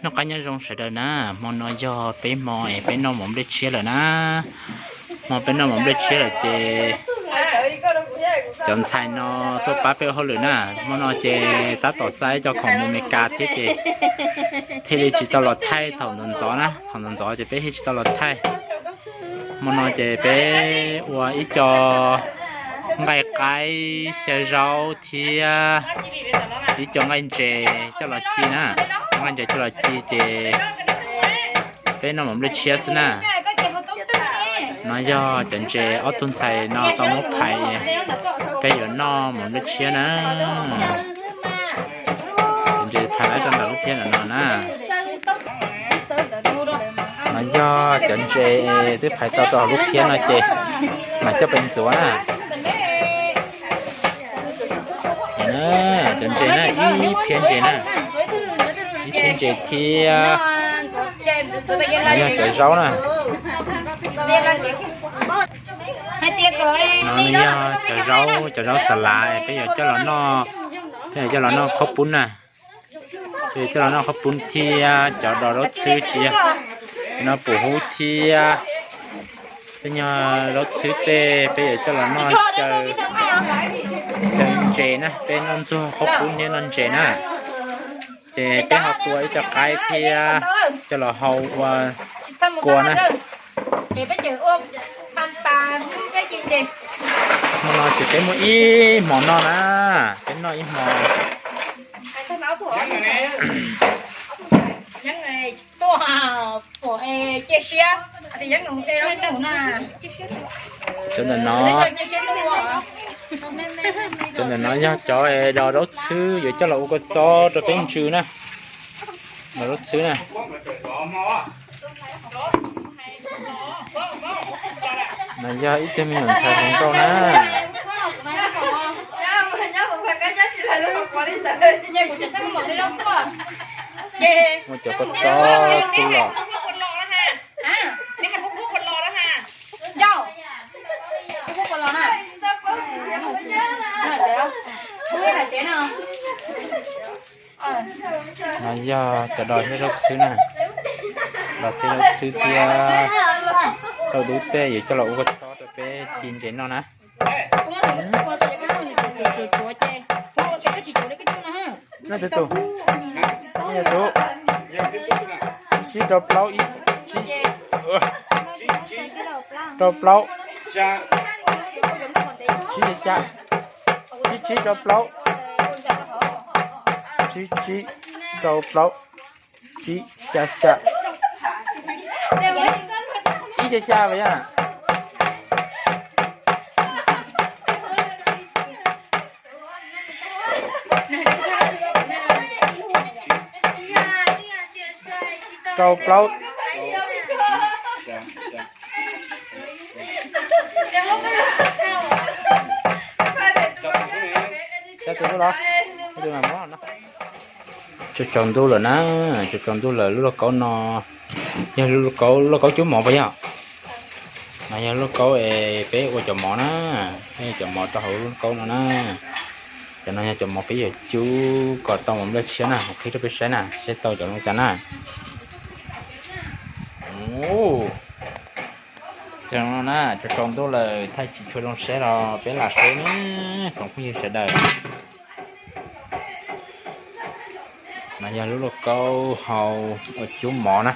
Noj qab nyob zoo sawv daws na, hmo no yog peb hmo es peb noj mov nplej tshiab lawm na. Hmo peb noj mov nplej tshiab lawm ces cov ntxhais no tuaj pab peb ua hauj lwm na. Hmo no ces tab tom xa ib co khoom mus Meskas thiab ces thiaj li tsis tau los thaij thaum ntxov ntxov na, thaum ntxov ntxov ces peb thiaj tsis tau los thaij. Hmo no ces peb ua ib co nqaij qaib xyaw zaub thiab ib co nqaij ntses coj los ci na. Nqaij ntses coj los ci ces peb noj mov nplej tshiab xwb na. No yog cov ntses ob tug ntxhais no tau muab phais, peb yuav noj mov nplej tshiab na. Cov ntses phais lawv rau ntawm lub phiab no na. No yog cov ntses twb phais tau rau hauv lub phiab no ces mam coj pem ntxuav na. Cov ntses na, ib phiab ntses na, ib phiab ntses thiab. No yog cov zaub na. No yog cov zaub, cov zaub xas lav peb yuav coj los noj, peb yuav coj los noj qhaub pub na. Peb yuav coj los noj qhaub pub thiab cov dos zaub txhwb tsis yog, no pum hub thiab. Tej nyuag zaub txhwb tej peb yuav coj los noj xyaw, xyaw ntses na, peb noj ntxuag qhaub pub thiab noj ntses na. Ces peb ho tua ib co qaib thiab coj los hau ua kua na. Hmo no ces peb muaj ib hmos noj na, peb noj ib hmos. Cov ntawm no, cov ntawm no yog cov dos zaub txhwb yuav coj los ua kua txob rau peb ntsw na. Dos zaub txhwb na. No yog ib tug me nyuam ntxhais hluas nkauj na. Muaj cov kua txob txuj los. No yog cov dos thiab zaub txhwb na. Dos thiab zaub txhwb thiab tauj dub tej yuav coj los ua kua txob rau peb ci ntses noj na. Tus, tsib rau plaub, ib, tsib, rau plaub, tsib xya xya, tsib tsib rau plaub, tsib tsib rau plaub, tsib xya xya, ib xya xya vas yaj. Rau plaub, tsaus ntuj lawm na, tsaus ntuj lawm. Lub lauj kaub no yog lauj kaub cub mov puas yog? No yog lauj kaub es peb ua cov mov na, peb ua cov mov rau hauv lub lauj kaub no na. Cov no yog cov mov peb yuav cub kom tau mov nplej tshiab na, mus qhib rau peb saib na, saib tau cov no cas na. Cov no na, tsaus ntuj lawm thaij tsis tshua zoo saib los peb lam saib na, tsoom phooj ywg sawv daws. No yog lub lauj kaub hau ua cub mov na.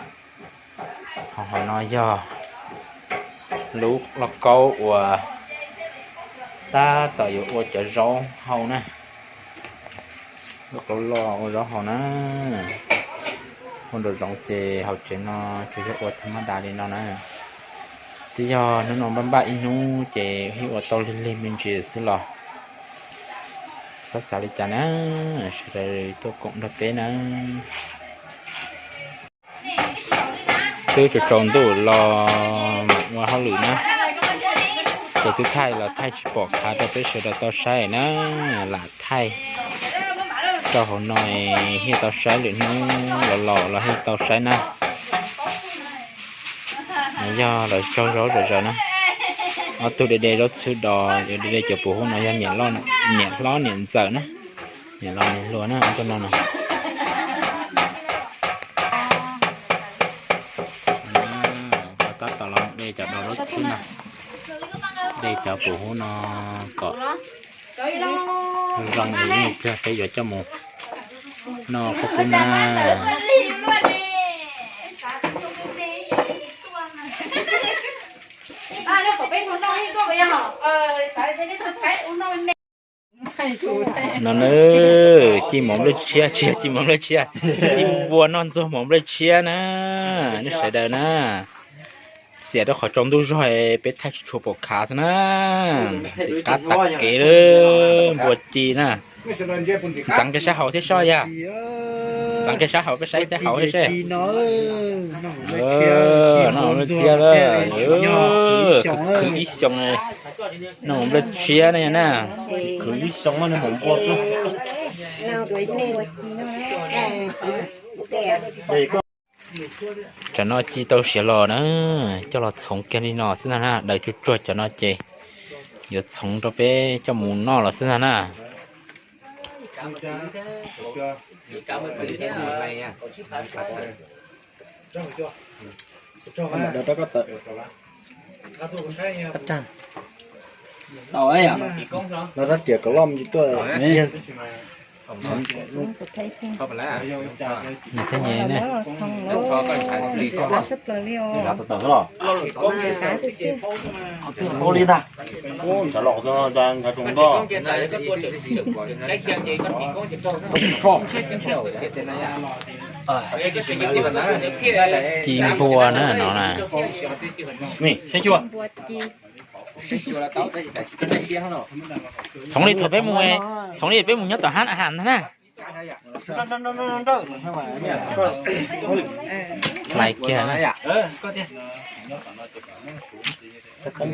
Ho hauv no yog lub lauj kaub uas tab tom yuav ua cov zaub hau na. Lub lauj kaub loj ua zaub hau na. Ua nraum zoov ces hauv tsev no tsuas yog ua thaj mab das li no na. Twb yog hnub no npaj npaj ib hnub ces yeej ua tau lig lig me ntsis xwb los xav xav li cas na, sawv daws tuaj koom nrog peb na. Twb tsaus tsaus ntuj los mam ua hauj lwm na, ces twb thaij los thaij tsis pom qhov rau peb sawv daws tau saib na, lam thaij rau hauv no thiaj tau saib, lwm hnub los los los thiaj tau saib na. Yog lawv tsaug zaub zom zaws na, ob tug de de zaub txhwb dos, de de cov pum hub no yog niam hlob niam ntxawm na, niam los niam hluas na, ob tug no na. Cov daus lub txhib no, de cov pum hub no kom zoo ib pliag peb yuav coj mus noj qub qub na. No na, ci mov nplej tshiab, tsis yog ci mov nplej tshiab, ci npua noj ntxuag mov nplej tshiab na, nej sawv daws na. Xiam rau qhov tsaus ntuj zog peb thaij tsis tshua pom khav xwb na. Ntxim qab tas kev lawm npua ci na. Ntxeev kiag sab hauv thiab soj yag. Ntxeev kiag sab hauv peb saib sab hauv thiab seb. Noj mov nplej tshiab lawm, khwv ib xyoos noj mov nplej tshiab na na. Khwv ib xyoos noj mov nplej tshiab. Tsam no ci tau siav los na, coj los txhoov kiag li no xwb ntag na, daws tsuag tsuag cov no ces yuav txhoov rau peb coj mus noj los xwb ntag na. Lawv rab riam kom loj mus tuaj. Nws thiaj nyem ne. Ua li ntag. Cov los nkhav tsoos nroj. Ci npua na no na. Txhoov li thaum peb mus, txhoov li peb mus nyob tom hab a has ntag na. Hlais kiag. Koj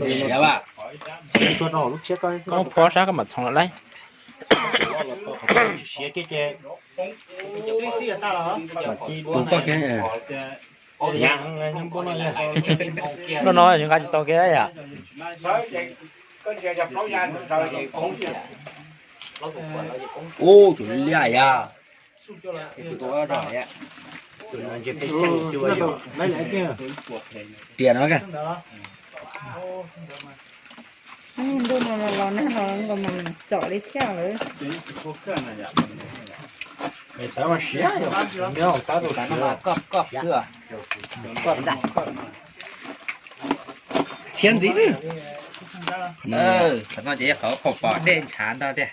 muab pob sab koj mam txhoov los laib. Noj no nqa tsis tau kiag yom. Ub, tsum liaj yom. Riam no. Ntuj no los los nag los nkaus mas txom li thiab lawm. Txhiab ntxiv. Qhov no ces qhov pom dej ntshav ntag tiag.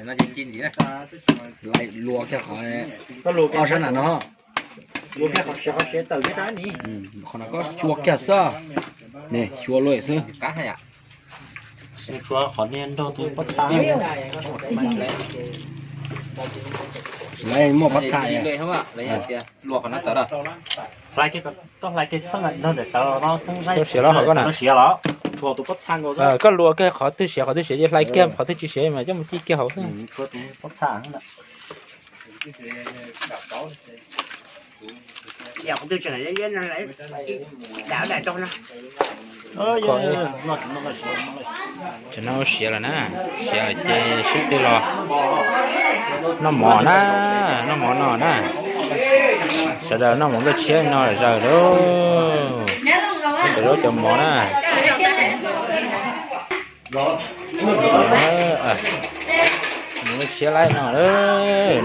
No ces ci ntxiv na. Luas kiag qhov ob sab nram no. Qhov no koj xyuas kiag xwb. Xyuas luaj xwb. Qhov niag nrog tus pob txha. Lawv muaj pob txha. Hlais kiag, koj hlais kiag txhob nrog ntawm tawv no, tau siav los hauv koj na. Siav los, tshuav tus pob txha nkaus. Koj luas kiag qhov twg siav qhov twg siav, hlais kiag qhov twg tsis siav mas coj mus ci kiag hauv xwb. Tshuav tus pob txha. Tam no siav lawm na, siav lawm ces sib tw los noj mov na, noj mov no na. Sawv daws noj mov nplej tshiab no zaws lawm. Cov zaub cov mov na. Mov nplej tshiab laib no,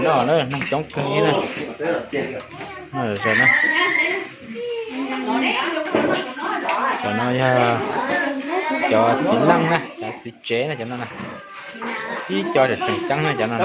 noj na, neeg coob kawg li na. Zaws na. Cov no yog cov txiv neej na, cov txiv tsev na, cov no na. Tib co tseem ceeb na cov no na.